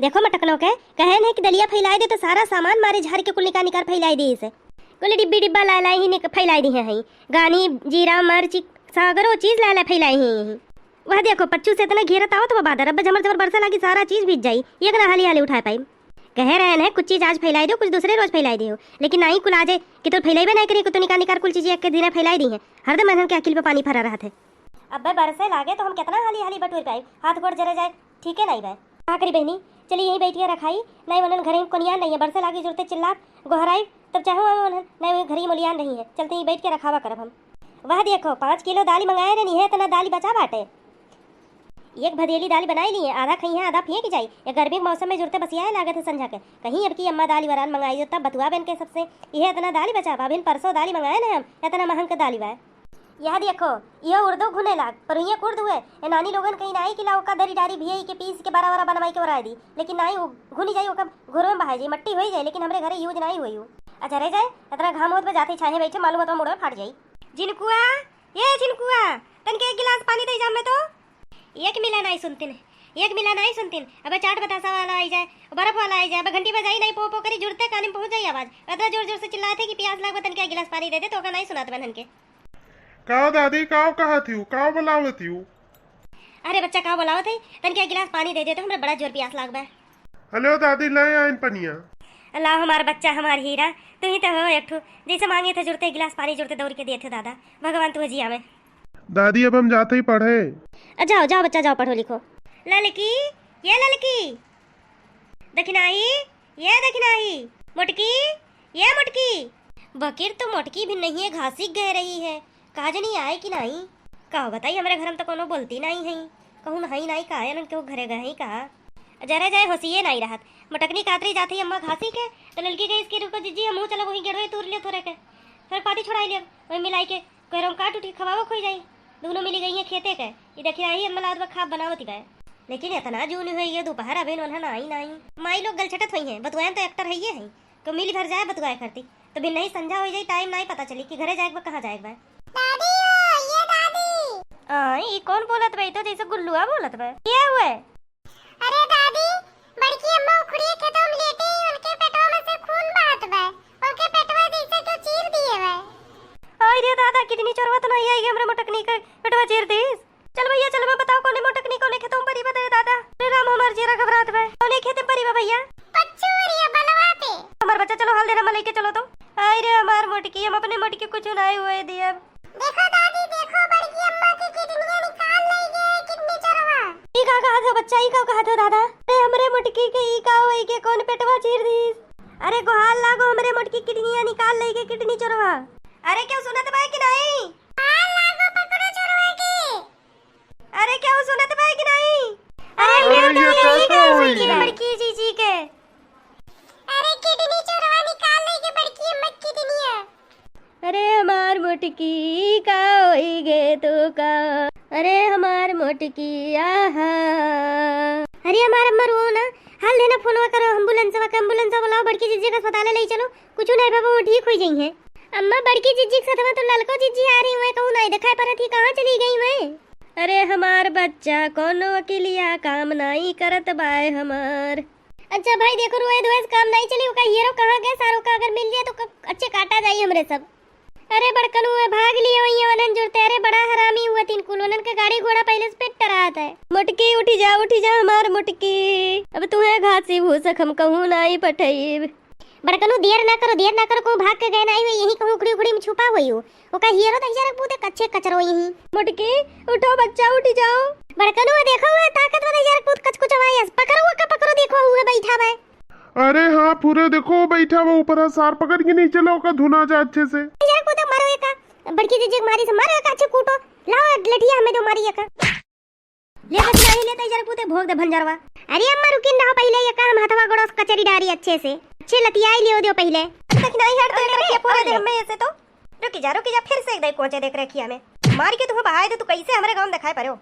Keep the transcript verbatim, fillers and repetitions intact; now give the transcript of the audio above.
देखो मटकनो के, कहे नहीं कि दलिया फैलाए दे तो सारा सामान मारे झाड़ के कुल निकाल निकाल फैलाए दे इसे। कुल डिब्बी डिब्बा लाए लाए ही निक-, फैलाए दी है, हैं। गानी, जीरा, मर्च, सगरो चीज लाए लाए फैलाए ही यहीं। वह देखो, पच्चू से इतना घेरत आवत बा बादर, अब जमर जमर बरसे लागी, सारा चीज भीज जाई, एक ना हाली हाली उठाए पाई। कहे रहे हैं, कुछ चीज आज फैलाए दो, कुछ दूसरे रोज फैलाए दो, लेकिन नाई कुल आ जाए कि तो फैलाइबे नहीं करी, कि तो निकाल निकाल कुल चीज एक के दिन फैलाए दी है। हरदम इन्हन के अकिल पे पानी फरा रहत है। अब्बे बरसे लागे तो हम कितना हाली हाली बटोर पाई, हाथ गोड़ जरे जाए, ठीक है नहीं बे। का करी बहनी, चली यहीं बैठ के रखाई, नहीं वनन घरे में कोनियान नहीं है, बरसे लागी जुरते चिल्लात, गोहराई, तब चाहो आओ वनन, नहीं वहीं घरे मोलियान रही है, चलते ही बैठ के रखावा करब हम। वह देखो, पाँच किलो दाल मंगाए रहनी है, इतना दाल बचा बाटे। एक भदेली दाल बनाई ली है, आधा खइहे, आधा फेंक जाई। ये गर्मी के मौसम में जुरते बसियाए लागत है संझा के। कहीं अब की अम्मा दाल वरान मंगाई दो, तब बतुआ बन के सबसे, यह इतना दाल बचा बा, अभिन परसों दाल मंगाए ना हम, इतना महंग के दाल बा। यह देखो, यह उर्दू घुने लाग, पर ये कुर्द हुए। ए नानी लोगन कहीं नाई कि लाओ का दरी डारी भियई के पीस के बड़ा बड़ा बनवाई के ओराई दी, लेकिन नाई उ-, घुनी जाई, ओकर घुर में बहाई जाई, मट्टी होई जाई, लेकिन हमरे घरे यूज नाई होई उ। अच्छा रह जाए, इतना घाम होत बा, जाते छाहे बैठे, मालूम होत बा मुड़े फाट जाई। झिनकुआ, ए झिनकुआ, तनके एक गिलास पानी दे जा में तो। एक मिला नाई सुनतिन, एक मिला नाई सुनतिन। अबे चाट बतासा वाला आई जाए, बर्फ वाला आई जाए, अबे घंटी बजाई नाई, पो पो करी, जुरते कान में पहुंच जाई आवाज। इतना जोर जोर से चिल्लात है कि पियास लाग बा, तनके एक गिलास पानी दे दे, तो ओका नाई सुनात बा इनके। काव दादी, काव कहत हिउ, काव बोलावत हिउ? अरे बच्चा, काव बोलावत है? तनके एक गिलास पानी दे दे तो, हमरे बड़ा जोर पियास लाग बा। हेलो दादी, ले आइन पनिया। अल्लाह हमार बच्चा, हमार हीरा, तू ही तो हो एक ठो, जैसे मांगे थे जुरते गिलास पानी जुरते दौड़ के दिए थे दादा, भगवान तू जिया में। दादी, अब हम जाते ही पढ़े। अ, जाओ, जाओ बच्चा, जाओ पढ़ो लिखो। ललकी, ये ललकी, दखिनाही, ये दखिनाही, मोटकी, ये मोटकी। बकिर तो मोटकी भी नहीं है, घासी गए रही है, का जनी आए कि नाई? का बताई, हमरे घर में तो कोनो बोलती नाई है, कहूँ नाई नाई का आए, केहू घरे गए हैं का? जरा जाए होशिये नाई रहत। मोटकनी कातरी जात ही अम्मा घासी के, तो ललकी कही इसके, "रुको जिज्जी, हम चलो वहीं गेड़वे तूर लियो थोड़े के, थोड़े पाती छोड़ाई लियो, वहीं मिलाई के कोहरों काट उठी खवावो खोई जाई।" दोनों मिली गई हैं खेते के। ई देखी आई अम्मा लात बा खाब बनावती बा। लेकिन इतना जून हुई है दोपहर अबे नोन्हा नाई नाई। माई लोग गलछटत हुई हैं, बतुआएं तो एक्टर है ये है। को मिली भर जाए बतुआए करती। तो भी नहीं संझा हो जाई, टाइम नहीं पता चली कि घरे जाए के बा, कहाँ जाए के बा। दादी ओ, ये दादी। आ, ई कौन बोलत बा? ई तो जैसे गुल्लुआ बोलत बा। ये हुए? अरे दादी, बड़की अम्मा उखड़िए खेतवा में लेटी, उनके पेटवा में से खून बहत बा। उनके पेटवा जैसे केहू चीर दिए बा। आई रे दादा, किडनी चोरवा तो नहीं आई, हमरे मोटकनी के पेटवा चीर दीस। चल भैया, चल, मैं बताओ, कौने मोटकनी, कौने खेतवा में परी बा रे दादा? अरे राम, हमार जीरा घबरात बा। कौने खेते में परी बा भैया? पच्चूरिया बनवा पे। हमार बच्चा, चलो, हाल देना, मैं लेके चलो तो। आई रे हमार मोटकी, हम अपने मोटकी कुछ नहीं हुए दिए। देखो दादी, देखो, बड़की अम्मा की किडनियां निकाल ले गए किडनी चोरवा। ई का कहत हो बच्चा, ई का कहत हो दादा? अरे हमरे मोटकी के ई का होई के कौन पेटवा चीर दीस? अरे गोहार लागो, हमरे मोटकी किडनियां निकाल ले गए किडनी चोरवा। अरे केहू सुनत बा कि नहीं? गोहार लागो पकड़ो चोरवा के। अरे केहू सुनत बा कि नहीं? अरे अरे ये का होई के बड़की जीजी के। अरे किडनी चोरवा निकाल ले के बड़की अम्मा किडनिया। अरे हमार मोटकी का होई गे तो का, अरे हमार मोटकी आहा। अरे हमार अम्मा रो ना, हाल देना फोनवा करो एम्बुलेंसवा के, एम्बुलेंसवा बुलाओ, बड़की जिज्जी के अस्पताल ले चलो, कुछ नहीं बाबा, वो ठीक हो जाई है। अम्मा बड़की जिज्जी के साथ में तो ललको जिज्जी आ रही हुए, कहूँ नहीं दिखाई पड़त ही, कहाँ चली गई हुए? अरे हमार बच्चा, कोनो अकिलिया काम नहीं करत बाय हमार। अच्छा भाई, देखो, रोए धोए से काम नहीं चली, ओका हीरो कहाँ गए? सारो का अगर मिल जाए तो क-, अच्छे काटा जाई हमरे सब। अरे बड़कनू, ए भाग लिए वही वनन जुरते। अरे बड़ा हरामी हुआ तीन कुल, वनन के गाड़ी घोड़ा पहले से पेट टरात है। मोटकी उठी जा, उठी जा हमार मोटकी, अब तुम्हें घासी भूसक हम कहूँ नहीं पठेब। बड़कनू देर ना करो, देर ना करो, कहूँ भाग के गए ना आई हुई, यही कहूँ उखड़ी उखड़ी में छुपा हुई हो। ओका हियरो त हियरक पूते कच्चे कचरो यही। मोटकी, उठो बच्चा, उठी जाओ। बड़कनू, देखो हुए ताकत वाला हियरक पूत कचकुचवायस। पकड़ो ओका, पकड़ो, देखो हुए बैठा बा। अरे हाँ, फुरे देखो बैठा बा ऊपर, सार पकड़ के नीचे लो, ओका धुना जा अच्छे से। हियरक पूते मारो एका, बड़की जिज्जी के मारी से मारो एका, अच्छे कूटो। लाओ लठिया हमें दो मारी एका। ले बस नहीं लेता, इजर पूते भोग दे भंजरवा। अरे अम्मा रुकिन रहो पहले, ये का हम हथवा गोड़ो से कचरी डारी अच्छे से। अच्छे लतियाई लियो दियो पहले। देख नहीं हट तो अरे, रखिया पूरा अरे। दे हमें ऐसे तो। रुकी जा, रुकी जा, फिर से एक दाई कोचे देख रखिया में। मार के तुम्हें बहाए दे, तू कैसे हमारे गाँव में दिखाई पड़े हो।